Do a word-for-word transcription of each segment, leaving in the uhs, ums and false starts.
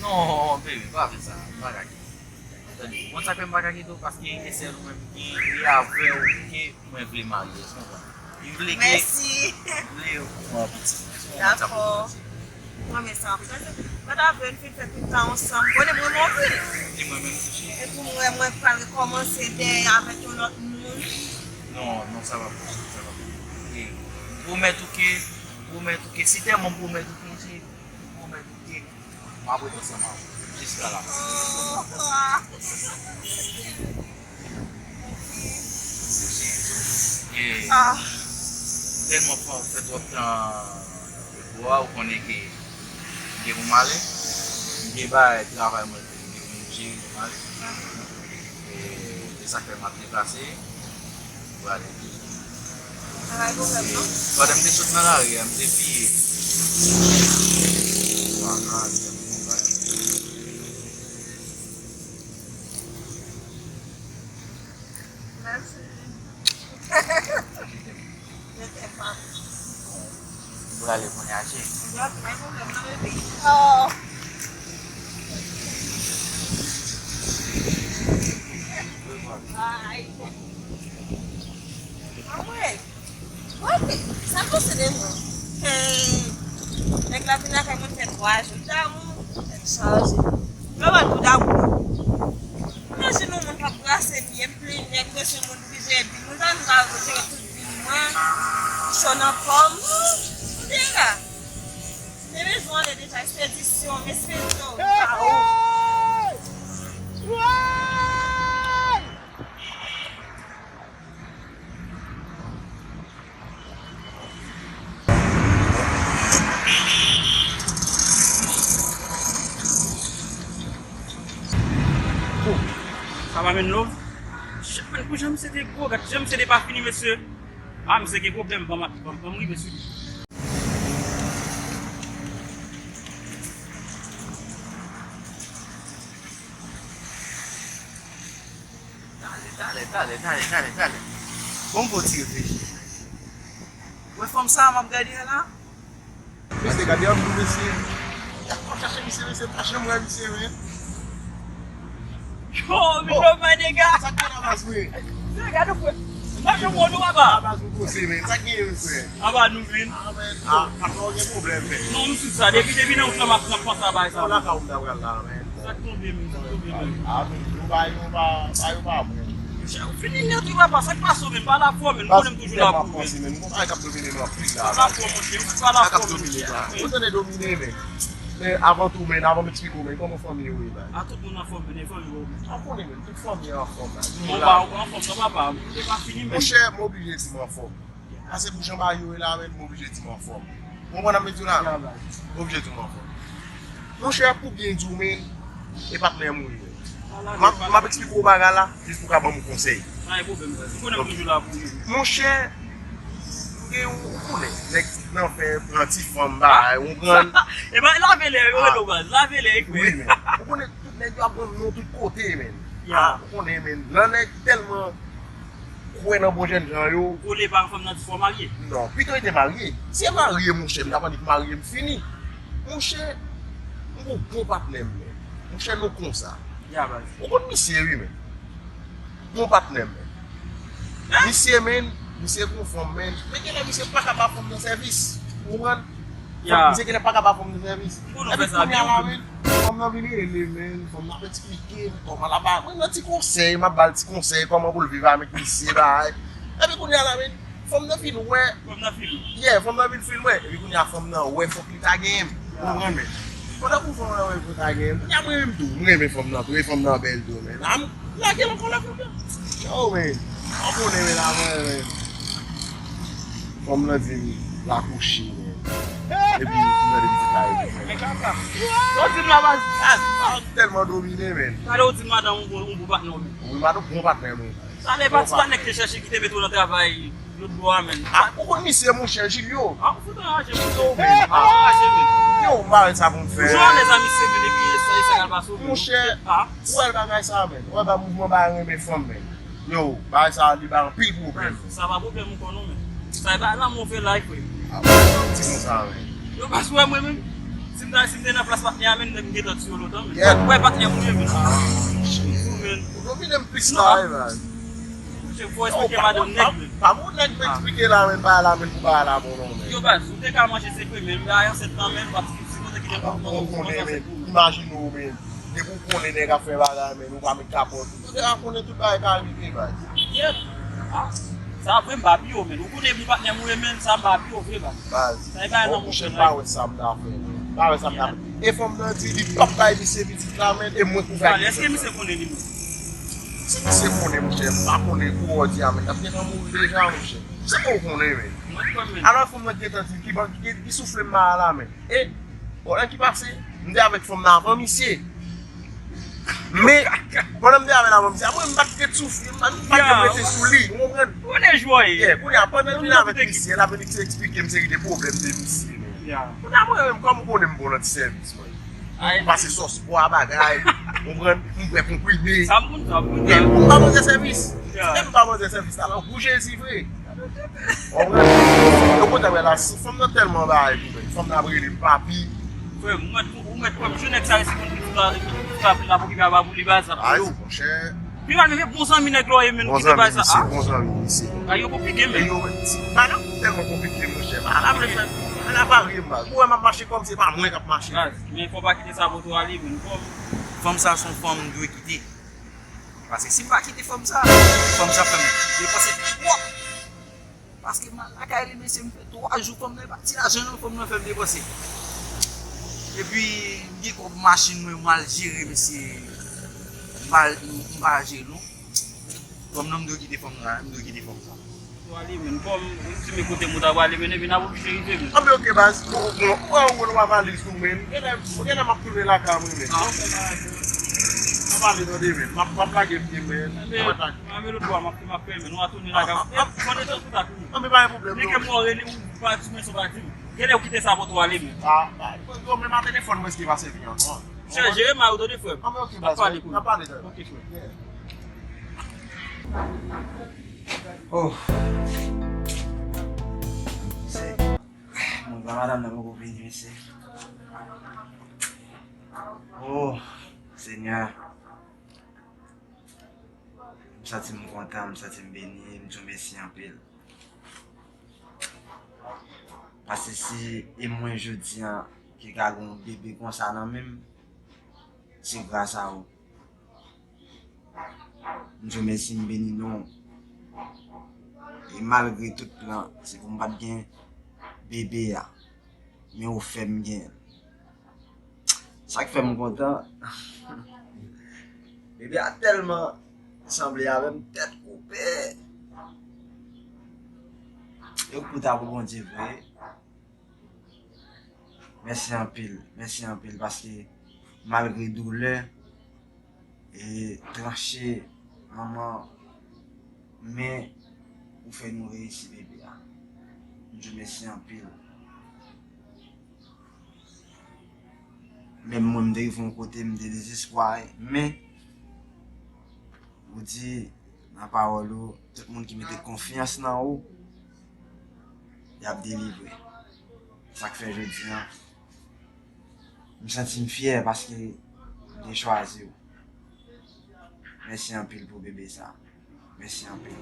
Non, baby, pa fè sa. M pa ka kite w. Tande, ou konn sa k fè m pa ka kite w? Paske e sèl ou menm ki, e avè w ke mwen vle marye, èske w konprann? M vle ke, Mèsi. M vle ou pran piti. Èske w konprann sa m vle di? Dakò. Mwen renmen sa anpil. Paske m pa ta vle n fin fè tout tan ansanm. Konnen mwen renmen w anpil. Di mwen menm tou, cheri. Epi mwen, mwen pral rekòmanse dèyè avèk yon lòt moun. Non, non, sa p ap posib, sa p ap posib. E m pwomèt ou ke, m pwomèt ou ke, si tèlman m pwomèt ou ke, cheri, m pwomèt ou ke m ap ret ansanm avè w jiska lafen. Oh, ah. E Ah. tèlman fè, fè twòp tan depo a, ou konnen ke m gen pou m ale. M gen bagay travay mwen tou, m gen pou m jere pou m ale. E, e sa k fè m ap deplase. Pou ale. Pa gen pwoblèm, non? Pandan m te sot nan lari a, m te piye. Bagay, bagay. Mèsi. Je t'aime, papi. M prale kounye a, cheri. Yo, pa gen pwoblèm, non, baby. Oh. Bye. Anmwey. Wè, sa l panse de mwen? Hey. Nèg la vin lakay mwen fè twa jou. Damou. Tèt chaje. Yo, mwen di w damou. Imajine yon moun k ap brase byen, plen nèg, bezwen moun ki jere bil. Mwen, sa m ta jere tout bil mwen. Cho nan kò m. Ou te la. Bebe, jou ale deja, ekspedisyon, m espere w. Hey, hey! Woy! Oh, sa va menm, love? Shit, man, pou jan misye te gwo, gad jan misye te pa fini, mesye. Ah, misye gen pwoblèm, ban m, ban m, ban m rive sou li. Talè, talè, talè, talè, talè, talè. Bon, bon ti reflechi. Wè fanm sa a m ap gade a la? Mesye, gade yon dou mesye. Y ap chache misye, mesye, pa janm wè misye, men. Yo, mi yo, my nigga. Sa k gen nan baz, wi? Se gade, frè. Pa janm wè nou, papa. Nan baz, nou poze, men. Sa k gen, men, frè? Aba nou, men. Ah, men. Ah, papa, w gen pwoblèm, men. Non, m sou sa. Depi, depi nan wout la, m ap, m ap panse a bagay sa. Nan ka w m ta pral la, men. Sa k tonbe, men, sa k tonbe, men. Ah, men, yo pa, yo pa, pa, yo pa bon. Monchè, ou fini nèt, wi, papa, sa k pase w, men, pale avè m, men, nou konnen m toujou la pou ou, men. Pale avè m, monchè, ou pa ka domine m anpil la. Pale avè m, monchè, ou pale avè m, monchè. Sa k ap domine la. Ou tande domine, men. Men, avan tou, men, avan m eksplike w, men, kòman fanmi yo ye la? A, tout moun anfòm, men, fanmi yo, men. Ou konnen, men, tout fanmi an anfòm la. Bon, ba, ou anfòm, sa papa, ou te pa fini, men. Monchè, m oblije di m anfòm. Paske pou jan bagay yo ye la, men, m oblije di m anfòm. Ou konprann sa m vle di w la? M oblije di w m anfòm. Monchè, pou byen di w, men, e patnè m ou ye. M ap, m ap eksplike w bagay la, jis pou w ka ban m yon konsèy. Pa gen pwoblèm, baz. Ou konnen m toujou la pou ou. Monchè, m gen yon, ou konnen, nèg nan fè pran ti fanm bagay, ou konprann? E ba, lave lè, yo rele w, baz. Lave lè, e kwè. Wi, men. Ou konnen tout nèg yo ap ban m non tout kote, men. Ya. Ah, ou konnen, men. Nan nèg tèlman kwè nan bon jènjan yo. Ou kole pa fanm nan di fò w marye? Non, pito rete marye. Si e marye, monchè, m ta annik marye, m fini. Monchè, m gon bon patnè m, men. Monchè, nou konsa. Ya, baz. Ou konn misye, wi, men. Bon patnè m, men. Hein? Misye, men, misye gon fanm, men. Men genlè misye pa ka ba fanm nan sèvis. Ou konprann? Ya. Misye genlè pa ka ba fanm nan sèvis. Epi kounye a la, men, fanm nan vin rele, men, fanm nan ap eksplike m kòman l ap ba mwen nan ti konsèy, m ap ba l ti konsèy kòman pou l viv avèk misye, bagay. Epi kounye a la, men, fanm nan vin wè. Fanm nan vin. Yeah, fanm nan vin fin wè. Epi kounye a fanm nan wè fòk li ta genyen m. Ou konprann, men. Pandan pou fanm nan wè fòk li ta genyen m. Kounye a mwen menm tou, m renmen fanm nan tou, e fanm nan bèl tou, men. A m lage l ankò la fanm nan. Yo, men. Ou konnen, men, la mwen, men. Fanm nan di m l akouche, men. Epi, m tande pitit la rele. Men kaka. Sa w di m la, baz? Ah, ah, m tèlman domine, men. Talè w di m madanm ou bon, ou bon patnè w, men. Wi, madanm bon patnè, men. Talè pati pa nèg te chèche ki te mete w nan travay lòt bò a, men. Ah, ou konn misye, monchè, Julio? Ah, ou fout anraje, men. Yo, men. Ah, anraje, men. Yo, m pa wè sa pou m fè. Toujou anlèz a misye, men, epi e sa, e sa k al pase w, men. Monchè, ah, ou wè bagay sa, men. Ou wè ba mouvman ba renmen fanm, men. Yo, bagay sa a li bay anpil pwoblèm. Sa pa pwoblèm ou konnen, men. Sa e pa lanmou fè la, frè. Ah, ti konsa, men. Yo pa sou mwen menm. Si m ta, si m te nan plas patnè a, men, nèg m gentan tiye w lontan, men. Yeah. Ou wè patnè mouye, men. Ah, shit. Ou domine m plis la, eh, man. Monchè, fò w eksplike madanm nèg, men. Pa bon nèg m eksplike la, men, pa la, men, pou pa la, bon, non, men. Yo, baz, ou te ka manje sekre, men, m bay ansent nan men, paske si kote ki te bon, bon, bon, men, imajine w, men. Depi w konnen nèg ap fè bagay, men, ou pa met kapòt. Ou te ka konnen tout bagay ka rive, baz. Yep. Ah, sa vre, m pa pye w, men. Ou konnen m patnè mouye, men, sa m pa pye w vre, baz. Baz. Sa e bagay nan mouche, m pa wè sa m ta fè, men. M pa wè sa m ta fè. E fanm nan di li p ap bay misye pitit la, men, e mwen pou bay. Èske misye konnen li menm? Si misye konnen, monchè, m pa konnen kou w di a, men, l ap gentan mouri deja, monchè. Se pou w konnen, men. Mwen kwè, men. Alò, fanm nan gentan di, ki ban, ki, ki soufle m a la, men. E, bon, lè ki pase, m te avèk fanm nan avan misye. Men, pandan m te avè l avan misye, mwen, m pa t ret soufri, m pa, m pa t rete sou li, ou konprann? Konnen jwè. Yeah, kounye a, pandan l vin avèk misye, l ap vin eksplike m seri de pwoblèm de misye, men. Kounye a, mwen menm, kòm ou konnen m bon nan ti sèvis, mwen. M pase sòs bwa bagay, ou konprann? M bwè konprime. Sa m konn, sa m konn. Yeah, m pa manzè sèvis. Yeah. Lè m pa manzè sèvis, talè gou Jezi vre. Ou konprann? Yo kontan wè la, fanm nan tèlman bagay pou mwen. Fanm nan ap rele m papi. Frè m, ou mèt, ou mèt kwè m, jwenn nèg sa resi konn ki tout la, tout la, la pou ki pa pou li, baz, ap yo. Monchè. Pi mal, men bon zanmi nèg la w ye, men, ou kite bay sa. Bon zanmi, misye, bon zanmi, misye. Bagay yo konplike, men. Yo, bagay yo tèlman konplike, monchè. Pa la vle fè, pa la varye m, baz. Ou wè m ap mache kòm se pa mwen k ap mache. Baz, men fò w pa kite sa pote w ale, men, kòm. Fanm sa se yon fanm m dwe kite. Paske si m pa kite fanm sa, fanm sa fè m depanse twòp. Paske m al lakay li, mesye, m fè twa jou fanm nan, e pa ti lajan non, fanm nan fè m depanse. Epi, m gen kòb machin mwen, m al jere, mesye, m pa, m pa jere non. Fanm nan, m dwe kite fanm nan, m dwe kite fanm sa. Ou ale, men, kòm ou di men kote m ou ta prale, men, epi n ap oblije rive, men. Anben, oke, baz. Bon, bon, ou wè, ou wè, ou wè valiz ou, men. Genlè, genlè m ap tounen lakay mwen, men. Ah, ok. N ap ale tande, men. M ap, m ap lage pye, men. Anben, anben, lòt bò a, m ap, m ap fè, men. Nou a tounen lakay. Ah, ah, ah. E, konnen jan tout a tounen. Anben, pa gen pwoblèm, non. Li ke mwen rele ou pa di mwen sa w pa di m. Genlè ou kite sa pote w ale, men. Ah, ah, yo, menm a telefòn mwen, eske pa sèvi ankò. Chè, jere mal ou tande, frè m. Anben, oke, baz. N ap pale, n ap pale, tande. Oke, frè. Yeah. Oh. Se, mwen pa madanm nan poko vini, mesye. Oh, Senyè. M santi m kontan, m santi m beni, m di w mèsi anpil. Paske si e mwen jodi a ki ka gen yon bebe konsa nan men m, se gras a ou. M di w mèsi, m beni non w. E malgre tout plan, se pou m pa t gen bebe a. Men ou fè m gen l. Sa k fè m kontan, bebe a tèlman sanble avè m, tèt koupe. E ou kouta pou Bondye vre. Mèsi anpil, mèsi anpil, paske malgre doulè e tranche, manman, men ou fè nou reyisi bebe a. M di w mèsi anpil. Menm mwen, m te rive yon kote, m te dezespwa, men ou di nan pawòl ou, tout moun ki mete konfyans nan ou, y ap delivre. Sa k fè jodi a, m santi m fyè paske m te chwazi w. Mèsi anpil pou bebe sa. Mèsi anpil.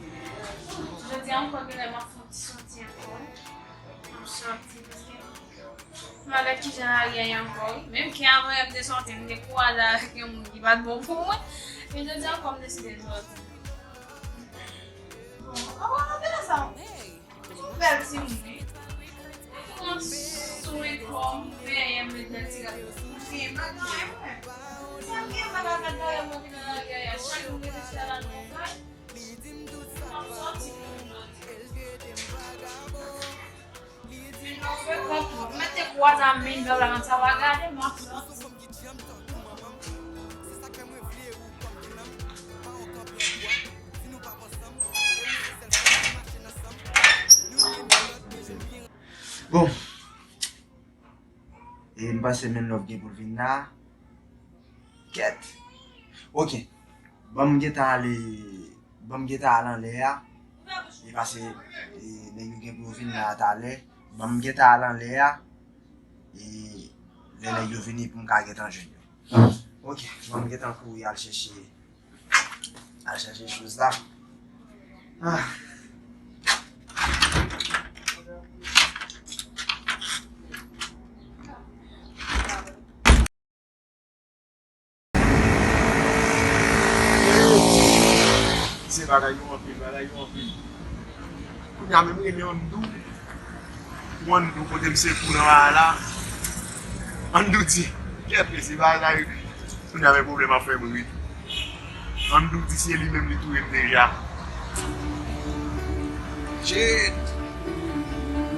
Jodi a ankò, genlè m ap fè yon ti sòti ankò. M ap sòti paske m pa wè kijan lari a ye ankò, wi. Menm ke avan yè m te sòti, m te kwaze avèk yon moun ki pa t bon pou mwen. Men jodi a ankò, m deside sòti. Bon, ankò, nan sa. Yon bèl timoun, wi. Yon sou ekò m, veye m met nan ti rad. M gen pa gen anyen, mwen. Sa m gen, m pa ka fè dèyè mwen ki nan lari a, y a chak moun rete chita la nan yon kay. M ap sòti pou m sòti. Men nan frekant twòp. M mete kwa nan men, bèl la, nan sa pa gade, m ap sòti. Bon. E m panse Men Love gen pou l vin la. Kèt. Ok. Ban m gentan ale, ban m gentan al anlè a. E pase, e, nèg yo gen pou yo vin la talè. Ban m gentan al anlè a. E Lè nèg yo vini pou m ka gentan jwenn yo. Ok, bon, m gentan kouri al chèche, al chèche choz la. Ah. Se bagay yo anpil, bagay yo anpil. Kounye a menm rele Andou. Pou Andou pote m sekou nan bagay la. Andou di, kèt mesye, bagay la, kounye a men pwoblèm ap fè m ri. Andou di se li menm li touye m deja. Shit!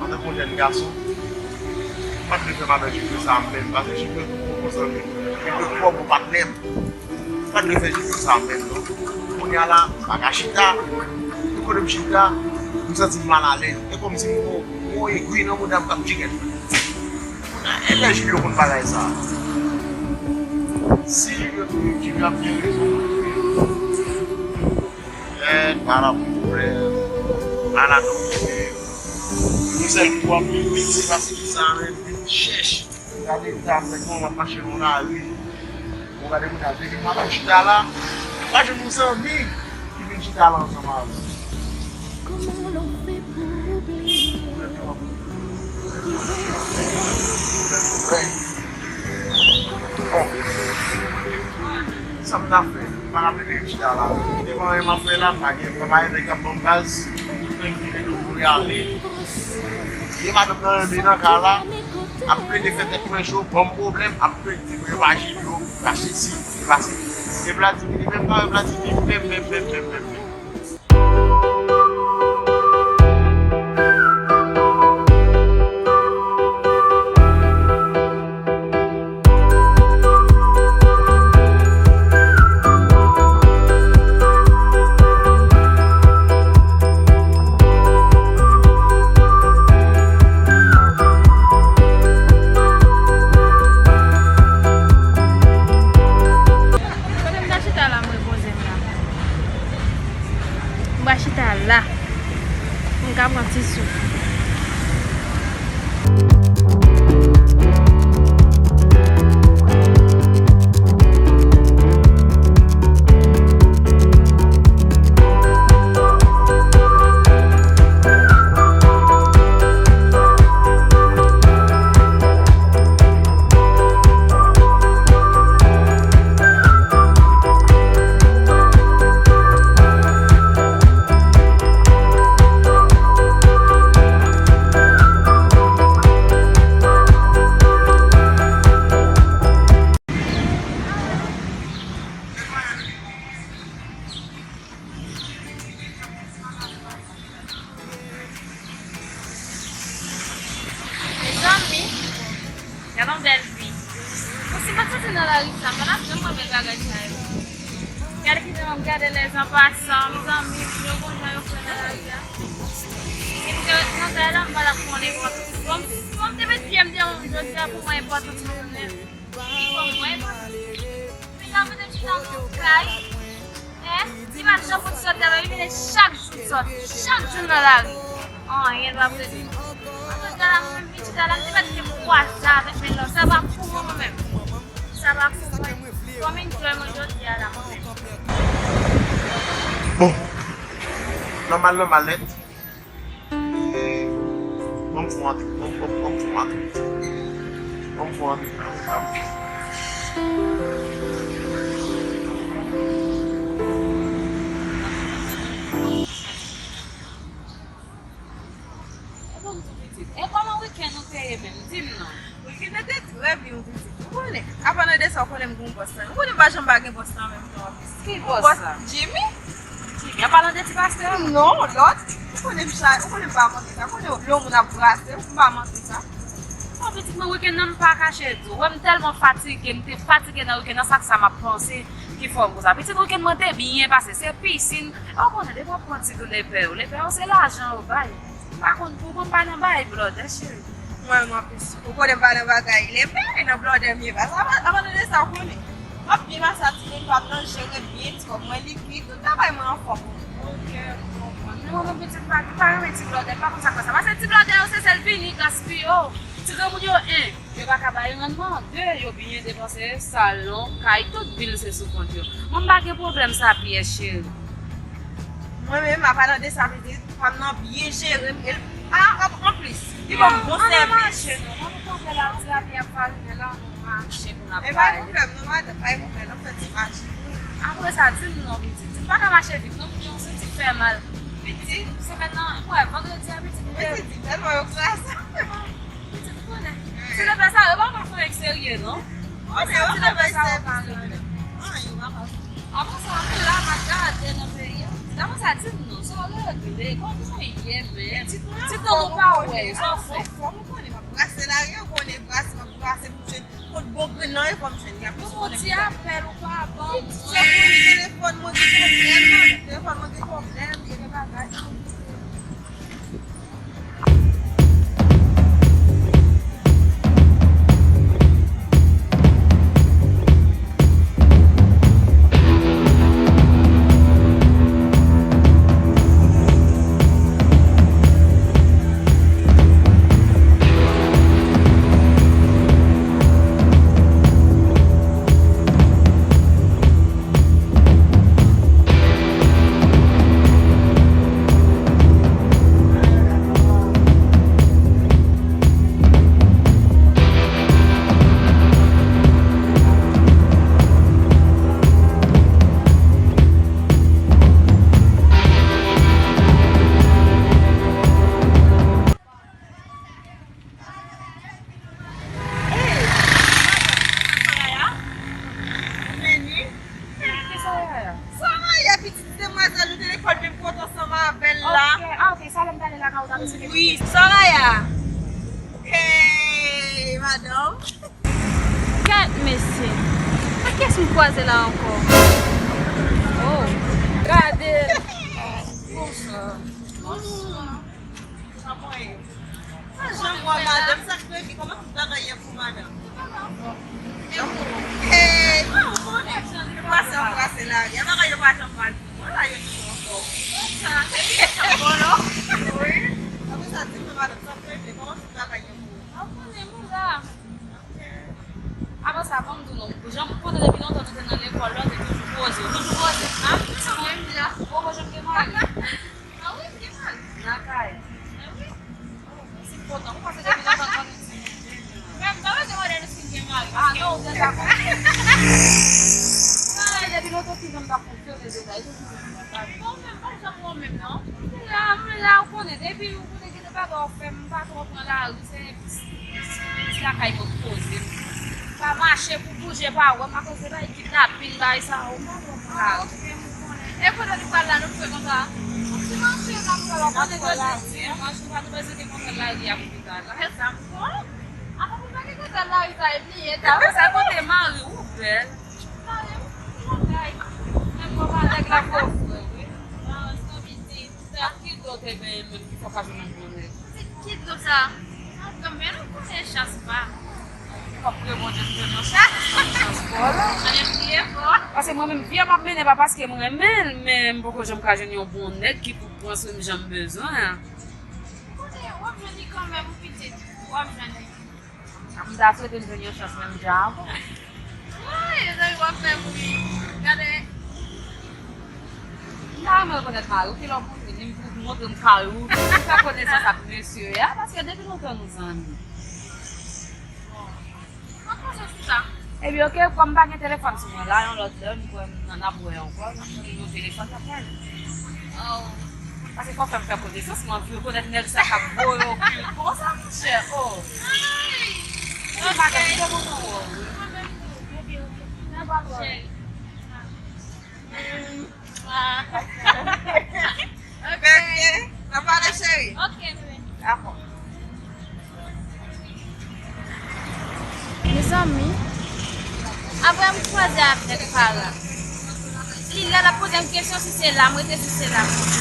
Antanke yon jèn gason, m pa t dwe fè m avè Jibyo sa menm, paske Jibyo twò bon zanmi m, Jibyo twò bon patnè m. M pa t dwe fè Jibyo sa menm non. Kounye a la, m pa ka chita. Tout kote m chita, m santi m malalèz. E kòmsi m gon, m gon egwi nan mouda m k ap tire m. Kounye a, e lè Jibyo konn bagay sa. Si Jibyo touye m, Jibyo ap gen rezon pou touye m. Èd, pa la pou pwòblèm. Ala nou touye m. Yon sèl kou w ap vin vit, se paske sa menm vin chèch. Gade zam nèg mwen ap mache nan lari. Bon, gade moun ap vini, m ap chita la. Pa jwenn yon zanmi ki vin chita la ansanm avè m. Kòman w fè pou oubliye? Bon. Sa m ta fè? M pa ka plede chita la. Devan anyen m ap fè la, m pa gen, m pa gen nèg k ap ban m baz. Tout nèg ki vin pou y ale. Gen madanm nan renmen nan ka la. Ap plede fè tèt mwen cho, ban m pwoblèm, ap plede di mwen yo pa jip yo, pa sesi, yo pa sesi. E Vladimir li menm pa wè Vladimir menm, menm, menm, menm, menm, menm. Kote m ta chita la, m repoze m la. M va chita la. Pou m ka pran ti souf. Mezanmi, gade yon bèl vi. Bon, si m pa t soti nan lari sa, m pa t ap janm wè bèl bagay sa yo. Gade kijan m ap gade lèzanpasan, mezanmi, yo gon jan yo fè nan lari a. Si m te ret nan kay la, m pa t ap konnen. Bon, bon, m te met pye m deyò menm jodi a pou mwen enpòtan pou mwen. Wi, bon, mwen enpòtan. Mezanmi, m te chita nan kay. Hein? Li pa t janm konn sòti avè li, li vin chak jou sòti, chak jou nan lari. Anyen l p ap regle. Mwen jodi a la, mwen menm pitit la, m te mèt te kwaze avèk men nan, sa pa pou mwen, mwen menm. Sa pa pou mwen. Fò m enjoy mwen jodi a la, mwen menm. Bon, nòmal, nòmal nèt. E, ban m fè yon antre, ban m, ban m, ban m fè yon antre. Ban m fè yon antre. E kòman wikenn ou te ye menm? Di m non. Wikenn nan te trè byen, wi pitit. Ou konnen, avan nan de sa, ou konnen m gon bòs la. Ou konnen m pa janm pa gen bòs la an menm tan an. Ki bòs la? Jimmy. Jimmy, an palan de ti pastè a? Non, lòt. Ou konnen m chay, ou konnen m pa manke sa. Ou konnen lè yon moun ap brase, m pa manke sa. Bon, pitit mwen, wikenn nan m pa kache di w. Wè m tèlman fatige, m te fatige nan wikenn nan, sa k sa m ap panse ki fè m konsa. Pitit, wikenn mwen te byen pase, se pisin. Ou konnen, depi w ap pran ti kou lepè yo, lepè yo se lajan yo bay. M pa konn pou mwen, m pa nan bay blòdè, cheri. Mwen, mwen plis. Ou konnen m pa nan bagay lepè, e nan blòdè m ye pa. Sa pa, abandone sa, ou konnen. M ap byen pase a timoun pa m nan, jere byen ti kòb mwen likid, tout bagay mwen anfòm. Ok, m konprann. Men mwen menm pitit pa, pa renmen ti blòdè, m pa konn sa k fè sa. Paske ti blòdè yo se sèl vini gaspiye. Ti granmoun yo, en, yo pa ka bay rannman, de, yo byen depanse, salon, kay, tout bil se sou kont yo. Mwen m pa gen pwoblèm sa pyès, cheri. Mwen menm, apa nan de sa pitit, fanm nan byen jere m, e l, a, an, anplis, li ban m bon sèvis. An mache non, mwen m kontre la, ti lavi ap pale la, nou mache pou n ap pale. E pa gen pwoblèm non, madanm, pa gen pwoblèm, n ap fè ti mache. Apre sa, di m non, pitit, m pa ka mache vit non, m gen yon senti k fè mal. Pitit, semèn nan, wè, vandredi a, pitit, m te. Pitit, tèlman yo kraze. Pitit, ou konnen. Ti leve sa, yo pa konn fè serye non. Ou konnen, ti leve sa, yo pa konnen. Avan sa, anpil la, m ap gade nan peyi a. Avan sa, di m non, sa w regle, kòman w ye menm? Ti tan nou pa wè, sa w fè? Fò m konnen, m ap brase lari, ou konnen brase, m ap brase pou jwenn. Kot bon grenn nan, e fò m jwenn li. Apre, si w konnen. Yon ti apèl ou pa ban mwen. Telefòn mwen gen pwoblèm, telefòn mwen gen pwoblèm, gen de bagay. Hey, Soraya? Meni? Ki Soraya? Soraya, pitit demwazèl nou te lekòl menm kote ansanm avè l la. Ok, ah, ok, sa lè m t ale lakay ou, t ap esplike. Wi, Soraya. Hey, madanm. Kèt, mesye. Ak kiyès m kwaze la ankò? Oh, gade l. Bonswa. Bonswa. Kòman w ye? Pa janm wè madanm, sa k rive? Kòman tout bagay ye pou madanm? Hey, ou konnen, jan li pase, anbrase lari a, bagay yo pa janm mal pou mwen, la yo toujou anfòm. Konsa, se li ki t ap bò lò. Wi. Apre sa, di m non, madanm, sa k rive? Kòman tout bagay ye pou ou? Ou konnen, mwen la. Ok. Apre sa, ban m di w non, jan m konnen depi lontan nou te nan lekòl la, ou te toujou poze, ou toujou poze. Ah, sa mwen menm la. Ou poko janm gen mari? Ah wi, m gen mari. Nan kay. Ah wi. Oh, si m kontan. Ou panse depi lontan m konnen ti moun. Men m pa bezwen mande nou si m gen mari, paske non, ou deja konnen. Depi lontan ti moun pa fonksyone deja, e toujou menm bagay. Bon, men m pa janm bon menm non. M la, m la, ou konnen, depi ou konnen gen de bagay w ap fè, m pa twò pran lari, se plis lakay mwen poze m. Pa mache pou bouje, pa wè m akoz de bay kidnapin, bay sa yo. Ah, ok, m konnen. E kote li pral la, nou fè konsa? Ti mache la, m pral la, konnen ke se dimanch, nou pa t bezwen gen kontwòl lari a pou pita la. E sa m kwè. Apa pou pa gen kontwòl lari sa, e bliye ta. Sa kote mari ou bèl. Mari m, bagay. Menm kòman nèg la fò frè, wi. Ah, sa vin di. Ak ki do te genyen menm ki fè w pa jwenn yon bon nèg? Ki do sa? Atann, men nou konnen chans pa. W ap priye Bondye pou jwenn yon chans, yon chans fò la. Ann priye fò. Paske mwen menm, vi a m ap mennen pa paske m renmen l, men m poko janm ka jwenn yon bon nèg ki pou pran swen m jan m bezwen an. Konnen w ap jwenn li kanmenm, wi pitit, w ap jwenn li. M ta swete m jwenn yon chans menm jan avè w. Woy, mezanmi, w ap fè m ri. Gade. M ta renmen rekonèt mari w, kilè w pou vini, m pou montre m kay ou. M fè konesans ak mesye a, paske depi lontan nou zanmi. Bon. M ap panse sou sa. Ebyen, oke, kòm m pa gen telefòn sou mwen la, yon lòt lè, m kwè n ap wè ankò, n ap jwenn yon telefòn, n ap pale. Oh. Paske fò fè m fè konesans, mwen anvi rekonèt nèg sa k ap voye okil konsa, monchè. Oh. Ay! Mwen pa gen, m te kontan wè w, wi. Mwen menm tou. Ebyen, oke. Nan pa twò. Cheri. Ah. Ok. Bebe, n ap pale, cheri. Ok, bebe. Dakò. Mezanmi, apre m kwaze avèk Farah, li la, l ap poze m kesyon si se la m rete, si se la m rete.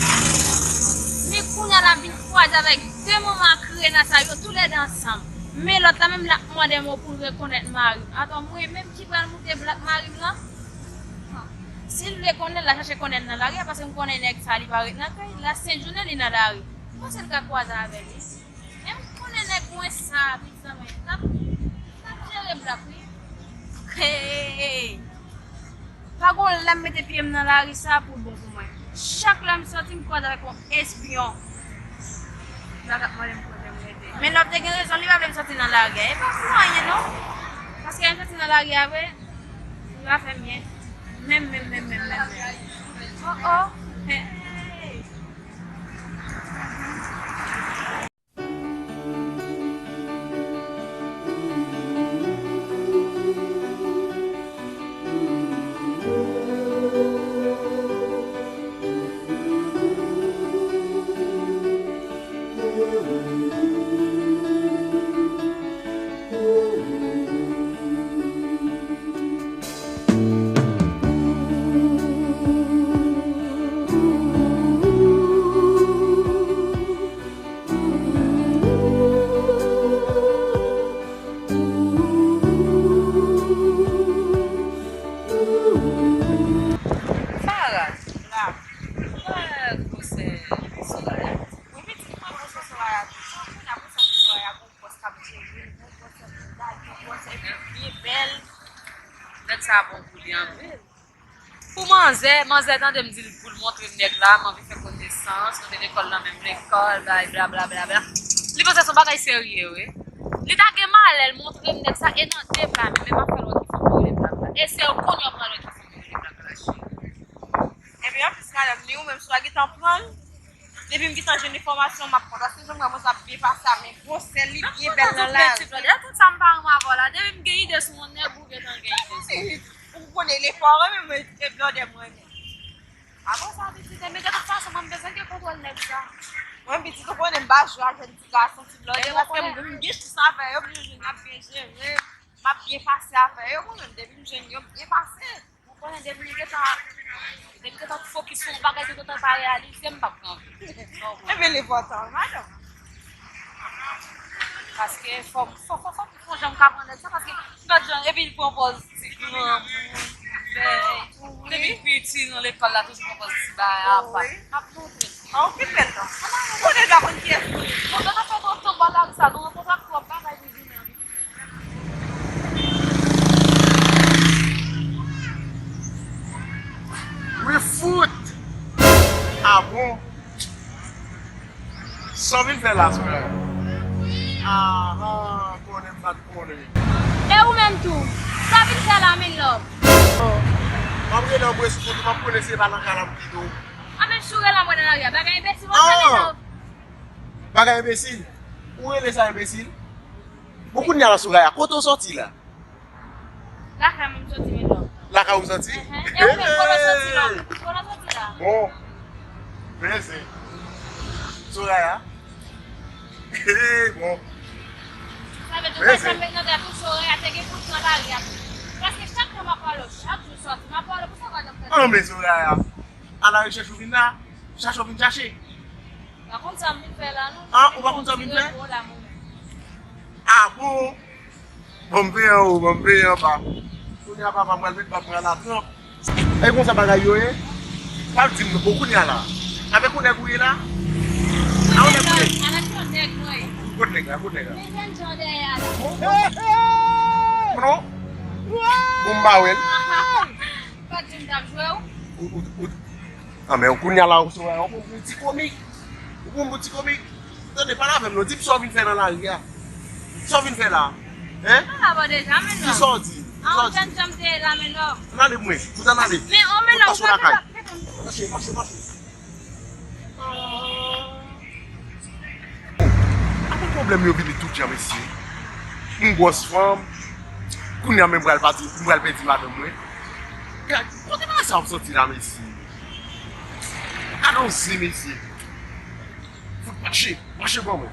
Men kounye a la, m vin kwaze avèk de manman ak Rena sa yo, toulède ansanm. Men lòt la menm, l ap mande m pou l rekonèt mari m. Atò, mwen menm ki pral moute blak mari m lan? Si l vle konnen l, l a chache konnen l nan lari a, paske m konnen nèg sa, li pa ret nan kay, la sent jounen li nan lari. M panse l ka kwaze avè li. E m konnen nèg mwen sa, pitit sa m Hey! Pa gon lè m mete pye m nan lari sa pou l bon pou mwen. Chak lè m sòti, m kwaze avèk yon espiyon. Li pa t ap mande m kote m rete. Men lè w te gen rezon, li pa vle m sòti nan lari a. E pa pou anyen non. Paske lè m sòti nan lari a vre, li pa fè m byen. Menm, menm, menm, menm, menm, menm. Oh, oh. Hey! Farah, la, wè gwosè Soraya. Wi, pitit, mwen gwosè Soraya tou. Jan kounye a pou sa pou Soraya gon bòs k ap jere l, gon bòs k ap gade, gon bòs epi l byen bèl. Nèg sa bon pou li anpil. Pou manzè, manzè tande m di l pou l montre m nèg la, m anvi fè konesans, nou te lekòl nan menm lekòl, bay bla bla bla bla. Li panse se yon bagay serye, wi. Li ta gen malè, l montre m nèg sa, e nan de bla menm, e m ap fè l wè ki fanm yo rele bla bla. E se kounye a w pral wè ki fanm yo rele bla bla, cheri. Epi anplis, madanm, ni ou menm, si w pa gentan pran l, depi m gentan jwenn enfòmasyon, m ap pran. Paske jan m wè mwen sa ap byen pase a, men gwosè li byen bèl nan lari. Tout sa m pa renmen avè w la. Depi m gen ide sou yon nèg, ou gentan gen ide sou li. Ou konnen, li fò renmen mwen, e blòdè mwen renmen. Apre sa, pitit, men de tout fason, mwen m bezwen gen kontwòl nèg sa. Mwen, pitit, ou konnen m pa jwe ak jèn ti gason, ti blòdè, paske m gen chans avè yo, m jwenn y ap byen jere, m ap byen pase avè yo, mwen menm, depi m jwenn yo, m byen pase. Ou konnen depi m gentan, depi m gentan fokis sou yon bagay ki gentan pa reyalize, m p ap gen anvi. Ebyen, l enpòtan, wi, madanm. Paske fò, fò, fò, fò, fò jan m ka pran nèg sa, paske lòt jan, epi l pran pòz ti granmoun, bèy. Depi l piti nan lekòl la, toujou pran pòz ti bagay apa. M ap montre. A, okipe l non. Konnen l pa konn kiyès li ye. Bon, sa fè twòp tan ba lari sa, nou rankontre ak twòp bagay pou jounen an. Wi fout! A bon? Sa w vin fè la, Soraya? Ahan, konnen m pa t konnen. E ou menm tou? Sa w vin fè la, men lòm? M ap rele anmwe sou kote m ap konnen se pa nan kay la m kite w. A men si w rele anmwe nan lari a, bagay enbesil w ap fè, men lòm? Bagay enbesil? Ou rele sa enbesil? Bon, kounye a la, Soraya, kote w sòti la? Lakay mwen m sòti, men lòm. Lakay ou sòti? Enhen. E ou menm, kote w sòti la? Kote w sòti la? Bon. Mèsi. Soraya. Bon. Sa vle di ou pa janm met nan tèt ou Soraya te gen kout nan lari a tou. Paske chak jou m ap pale w, chak jou sòti, m ap pale w, pou sa w pa janm fè sa? An, men Soraya, a la rechèch ou vin la, chache w vin chache. Pa konn sa m vin fè la non. An, ou pa konn sa w vin fè? Mwen vin repo la mwen menm. A bon? Bon, m peye anwo, bon, m peye anba. Kounye a papa m pral met bab mwen a la tranp. E konsa bagay yo ye? Pa di m non, bon, kounye a la. Avèk yon nèg ou ye la? A yon nèg ou ye? Avèk yon nèg mwen ye. Kot nèg la? Kot nèg la? Men jènjan dèyè a la. Hey, hey! Non? Bon, m pa wè l. Pa di m t ap jwe w. Ou, ou, ou, A men, kounye a la, ou sou, ou pou ti komik. Ou pou ti komik. Tande, pale avè m non, di m sa w vin fè nan lari a. Sa w vin fè la? Hein? Mwen la bò deja, men non. Ki sa w di? Ki sa w di? An jèn janm te ye la, men non. Ann ale pou mwen, fout ann ale. Men, o, men non, ou pa lakay. Mache, mache, mache. Apa pwoblèm yo vini tout jan, mesye? M gwòs fanm. Kounye a menm pral pati, m pral pèdi madanm mwen. Gad, kote bagay sa ap sòti la, mesye? Gad on zen, mesye. Fout mache, mache ban mwen.